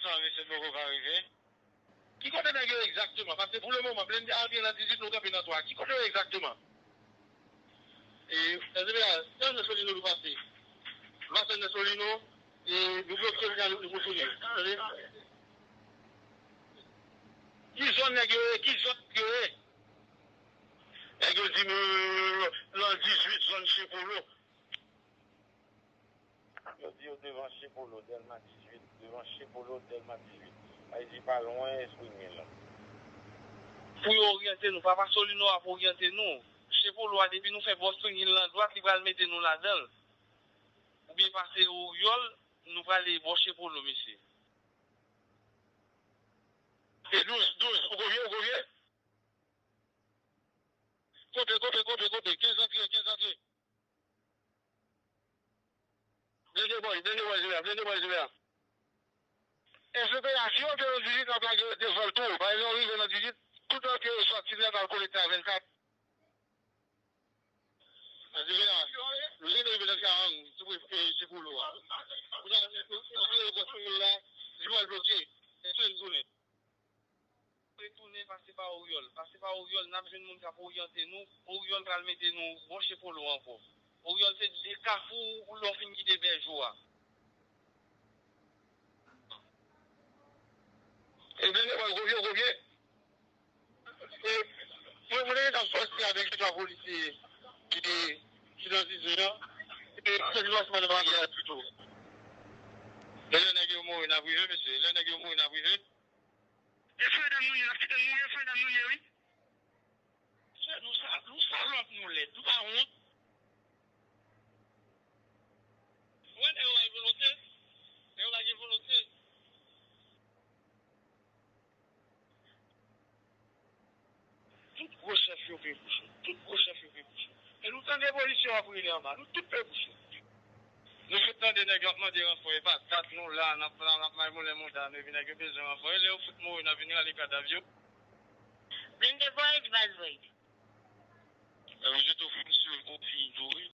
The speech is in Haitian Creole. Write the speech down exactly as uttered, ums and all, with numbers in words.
San vennsenk poko ka rive. Ki kote nèg yo egzakteman? Paske pou le moman, blende a antre nan dizuit, nou kanpe nan twa. Ki kote yo egzakteman? E, S D V A, Ernest Solino nou pase. Pase Ernest Solino, e, nou bloke, nou, nou fonksyone. Ki zòn nèg yo ye? Ki zòn nèg yo ye? Nèg yo di nou nan dizuit zòn Chepolo. Yo di yo devan Chepolo, Dèlma dizuit, devan Chepolo, Dèlma dizuit. Sa vle di pa lwen Spring Hill la. Pou yo oryante nou, papa Solino ap oryante nou. Chepolo a, depi nou fè bò Spring Hill lan dwat, li pral mete nou ladan l. Oubyen pase Oryòl, nou prale bò Chepolo, mesye. E douz, douz, ou konfye, ou konfye? Konpe, konpe, konpe, konpe. Kenz antre, kenz antre. Blende bòy, blende bòy, Jimè, blende bòy, Jimè. S V P A, si yo te nan dizuit, n ap lage yo devan l tou. Pa egzanp, yo rive nan dizuit, tout lòt yo sòti nèt al konekte a vennkat. Jimè, li rive nan karant, sou pre, e, sou koulo a. Kounye a, yo, yo, yo, yo, la, li pral bloke. E tou, li tounen. Retounen pase pa Oryòl. Pase pa Oryòl, n ap jwenn moun k ap oryante nou. Oryòl pral mete nou bò Chepolo ankò. Oryòl se de kafou ou lè w fin kite Bèjo a. Ebyen, nèg yo konfye, konfye. E, mwen, mwen, gentan sòti avèk de twa polisye ki te, ki nan zizin an. E, se dimansman nan bagay la pito. Lè nèg yo mouri, n ap rive, mesye. Lè nèg yo mouri, n ap rive. E frè dam nou ye, n ap kite nou ye, frè dam nou ye, wi. Frè, nou sa, nou salòp, nou lèd, nou pa wont. Ou wè, nèg yo pa gen volonte. Nèg yo pa gen volonte. Tout gwo chèf yo pe bouche. Tout gwo chèf yo pe bouche. E nou tande polisye yo ap rele anba. Nou tout pe bouche. Nou fout tande nèg yo ap mande ranfò, e pa dat nou la, n ap, n ap may moulen mouda nou, epi nèg yo bezwen ranfò. E lè yo fout mouri, n ap vin rale kadav yo. Blende bòy, baz bòy. E, misye tou fout sou yon fi tou, wi.